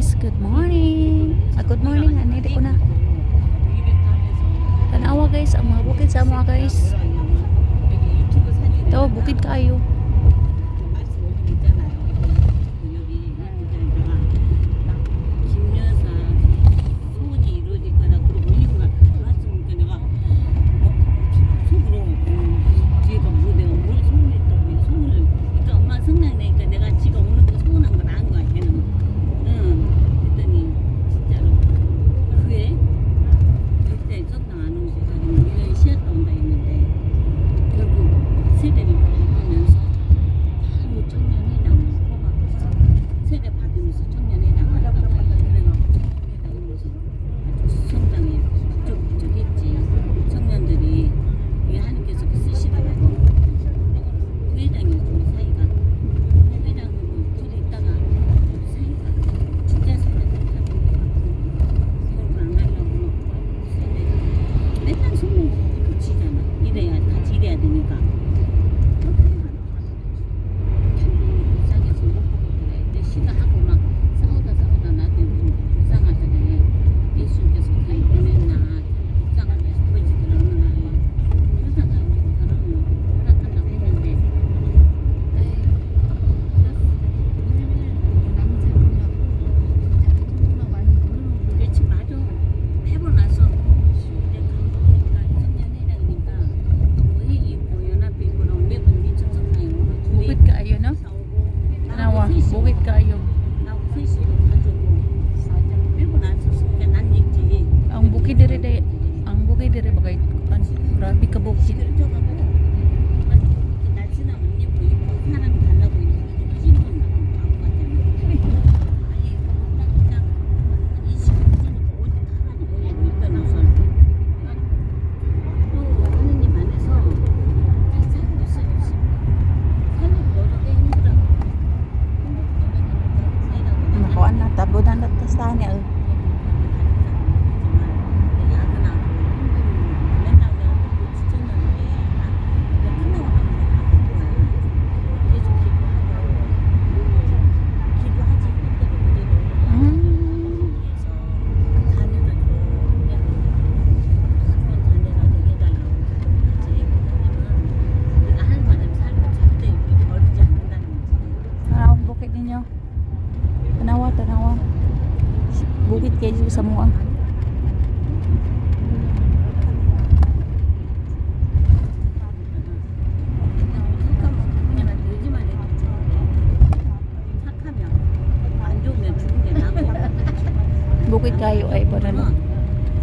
Guys, good morning. Ah, good morning, ani di ko na. Tanawa, guys, ang mga bukid sa mga, guys. Ito, bukid kaayo. 말씀 올리고 있잖아요. 여기 그러니까 김여사 소원이 이루어질 거라 그러고 올리고 나 말씀 보니까 내가 막 속으로 뒤에가 뭐 내가 뭘 소원했다고 내가 소원을 그러니까 엄마 성당 내니까 내가 지가 오는 거 소원한 걸 안 거야, 걔는. 응. 그랬더니 진짜로 그해 그때 성당 안 오고 자기는 1년 쉬었다 온다 했는데 결국 세대를 받으면서 바로 청년회장을 뽑았어. 세대 받으면서 청년회장을 그래갖고 청년회장 하면서 아주 성당에 북적북적했지. 청년들이 이 하나님께서 그 쓰시더라고. 부회장이었지, 우리 사이가. 부회장하고 둘이 있다가 우리 사이가 진짜 사람들 같고 결국 안 가려고 세대 맨날 손목 붙이잖아. 이래야 같이 일해야 되니까. 불쌍해서 못 보고 그래. 근데 싫어하고 막 싸우다 싸우다 나한테 불쌍하더래. 예수님께서 그냥 보냈나 불쌍하다 싶어지더라, 어느 날. 그러다가 이제 결혼을 허락한다고 했는데 에휴, 그렇지, 맞아. 해보나서 이제 가보니까 청년회장이니까 또 회의 있고 연합회 있고 그럼 매번 미천 성당에 오늘 둘이 Bukid kaayo, no? 싸우고 Tanawa, 나하고 셋이 bukid kaayo. 나하고 셋이 가지고 매번 안 썼으니까 난 있지. Ang bukid dire day, ang bukid dire bagay an, grabe ka bukid. 그쪽하고 이렇게 날씬한 옷 입고 입고 사람 달라고 이렇게 신문 바보 같잖아. 아니 딱딱 20분이니까 옷 가만히 올리고 있던 옷을 또 하느님 안에서 잘 살고 있어요. 열심히 살려고 노력해. 힘들어. 힘들고 노력해. Makuan na tabunan na ta sa niya. Tanawa ang bukid ninyo. Tanawa, tanawa. Bukid kaayo sa mua. 착하면 안 좋으면 죽은 게 낫고. Bukid kaayo ay para na.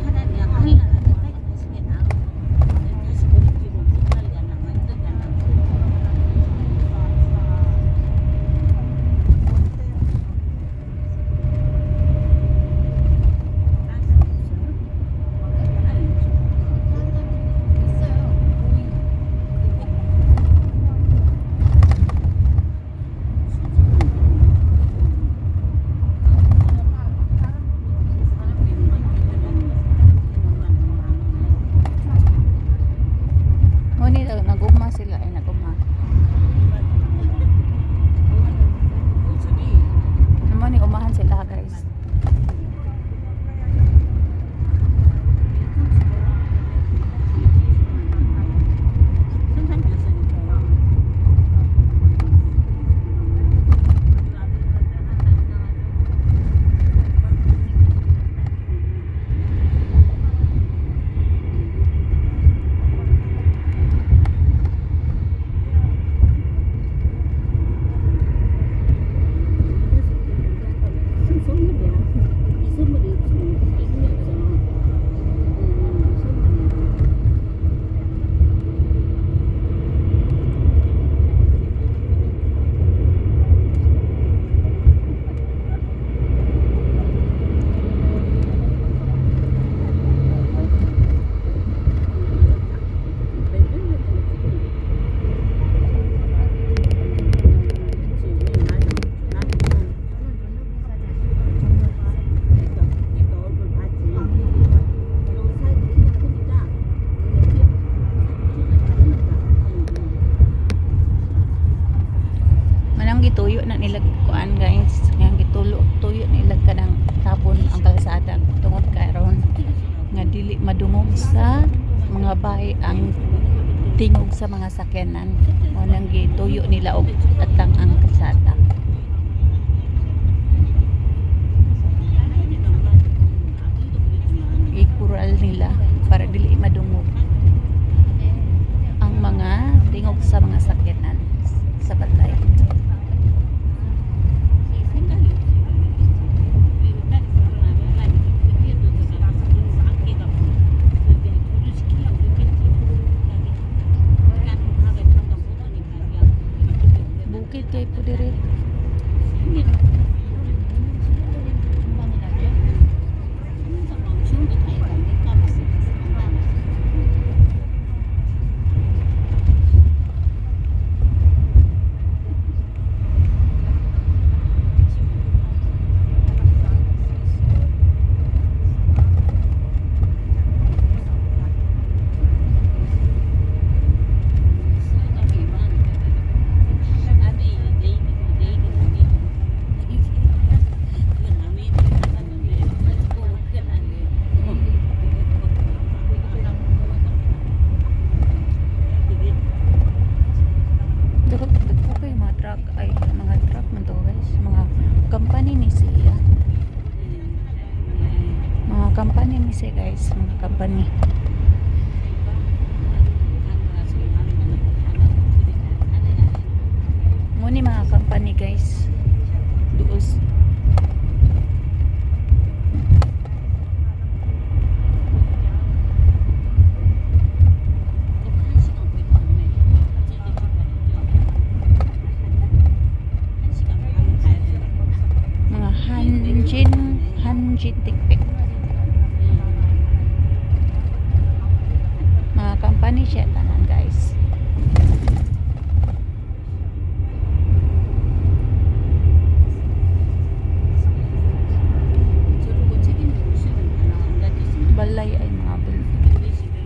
차라리 하늘나라에 빨리 가신 게 나아. 다시 못 뛰고 못 살게 하려고 힘들게 하려고. 딴 사람 없어요? 딸 없어. Nganong gituyo na nila kuan, guys, nga gitulo tuyo nila kanang tabon ang kalsada tungod karon nga dili madungog sa mga bahay ang tingog sa mga sakyanan. Mao nang gituyo nila og atang ang kalsada. Gikural nila para dili madungog ang mga tingog sa mga sakyanan sa balay. 생각이 없어요. 그리고 딸이 결혼하면 난 그 뒤에도 제가 돈 아껴갖고 그때 돈을 시키려고 그랬겠지. 나는 밥에 잠깐 못 오니까 그냥 Bukid kay po dire. 항상 좋은 거다 있고 안 까먹어. Dako dako kay mga truck, ay, mga truck man to, guys, mga company ni siya. Mga company ni siya, guys, mga company. Mo ni mga company, guys. Duos. Mga Hanjin, Hanjin Tikpik. Mga company siya tanan, guys. 저러고 책임지고 시는 안 가졌으면 Balay ay mga balay. 우리 집에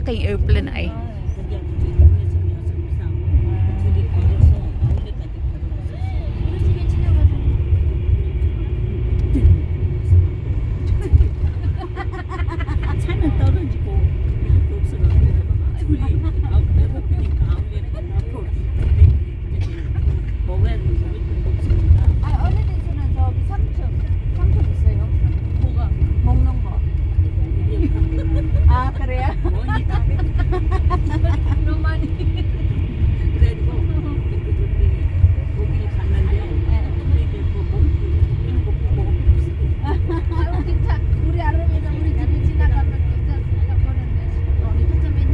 kay airplane ay. 거기하고 저기 김여성 여사 둘이 걸어서 아울렛까지 걸어갔었어. 우리 집에 지나가서 차는 떨어지고 이것도 없어갖고 둘이 아, 배고프니까 아울렛 가고 둘이 이제 먹어야 돼. 먹을 것도 없으니까. 아, 어린이집은 저기 3층. 3층 있어요. 뭐가 먹는 거. 아, 그래요? 뭐니까 너무 많이. 그래가지고 그 거기를 갔는데 우리 그 먹는 거 보고 없어. 아유, 괜찮. 우리 아름이가 우리 집에 지나가면 괜찮다 보는데. 진짜 몇 년.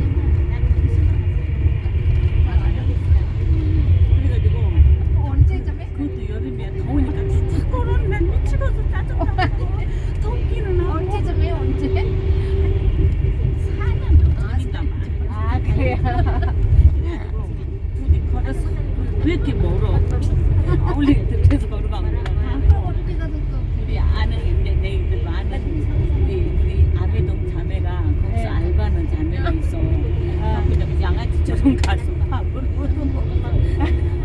그래가지고 언제쯤에? 그것도 여름이야. 더우니까 진짜 꼬르르 난 미치겠어. 짜증나고 덥기는 하고. 언제쯤에 언제? 4년 전인가 봐. 아, 그래요? 그래가지고 둘이 걸었어. 왜 이렇게 멀어? 아울렛 그래서 걸어간 거야. 그럼 어떻게 가서 또? 우리 아는 내, 내 이들 아는 우리 아베동 자매가 거기서 네. 알바하는 자매가 있어. 그냥 양아치처럼 가서 밥을 얻어 먹어.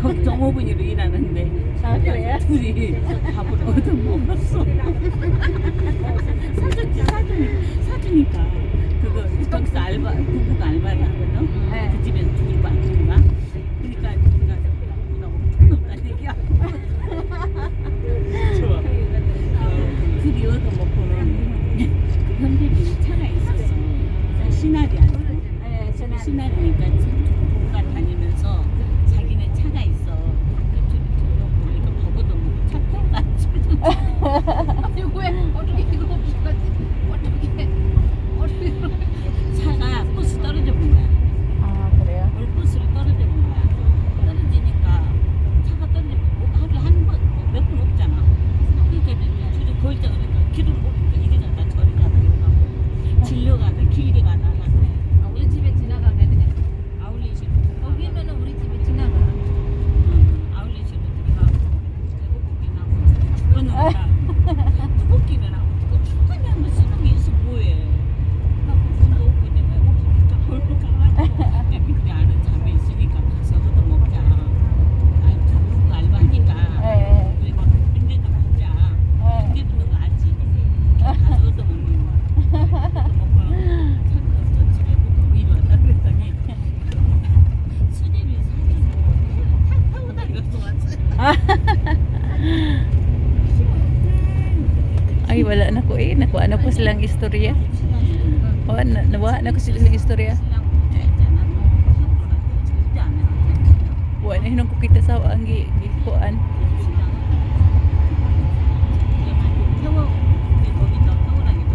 거기 종업원으로 일하는데 아, 그래요? 둘이 밥을 얻어 먹었어. 사줬지 사주니까 그거 거기서 알바 부부가 알바를 하거든. 네. 그 집에서 둘이 부부가. 그러니까 우리가 배고프다고 돈 없다는 얘기하고. 좋아. 둘이 얻어 먹고는 그 현대비는 차가 있었어. 시나리 아니고 네, 전화. 시나리니까 부부가 다니면서 자기네 차가 있어. 그 둘이 둘이 보니까 밥 얻어 먹고 차 태워가지고 아니 왜 어떻게 이거 없어가지? 어떻게 어떻게? 차가 버스 떨어져 본 거야. 아, 그래요? 오늘 버스를 떨어져 본 거야. 떨어지니까 차가 떨어지면 뭐 하루에 한 번, 몇 번 없잖아. 그러니까 이제 둘이 걸자 그러니까 길을 모르니까 이리 가다 저리 가다 이러고 진로 가다 길게 가다 가다. 아, 우리 집에 지나가게 그냥. 아울렛으로 들어가고 거기면은 우리 집에 지나가. 응, 아울렛으로 들어가고 배고프긴 하고 죽어는 뜨겁기는 하고 뜨거 죽으면 뭐 쓰는 게 있어 뭐해. 나 돈도 없고 이제 배고프니까 얼른 가가지고 내 밑에 아는 자매 있으니까 가서 얻어 먹자. 아니 부부 알바하니까 네. 우리 막 군대도 붙자. 네. 군대 붙는 거 알지? 가서 얻어 먹는 거. 얻어 먹고 차도 집에 못 이리 왔다 그랬더니 수제비 사주고 차 타고 다녀서 왔어. Ay, wala na ko eh. Nakuha na ko silang istorya. Wala na, nawa na ko silang istorya. 절대 안 해. Wala na hinong ko kita sa ang gikuan. 태워 거기다 태우라기도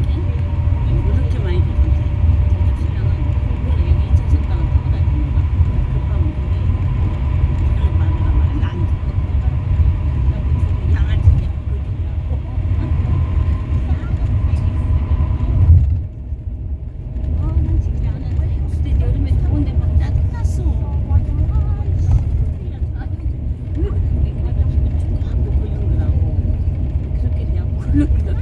그렇게 많이 들었는데 신랑은 여기 2차 땅을 타고 다니는 거 급하면 근데 그걸 마누라 말은 안 듣고 양아치야 그 아난 진짜 안 해. 근데 여름에 더운데 막 짜증났어. 그렇게 그냥 굴러굴러.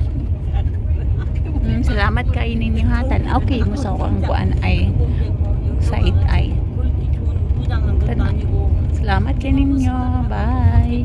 Salamat kay ninyo ha. Tan-aw kay mo sa akong kuan ay site ay. 굵기 좋은 무장한 것도 아니고 Salamat kay ninyo. Bye.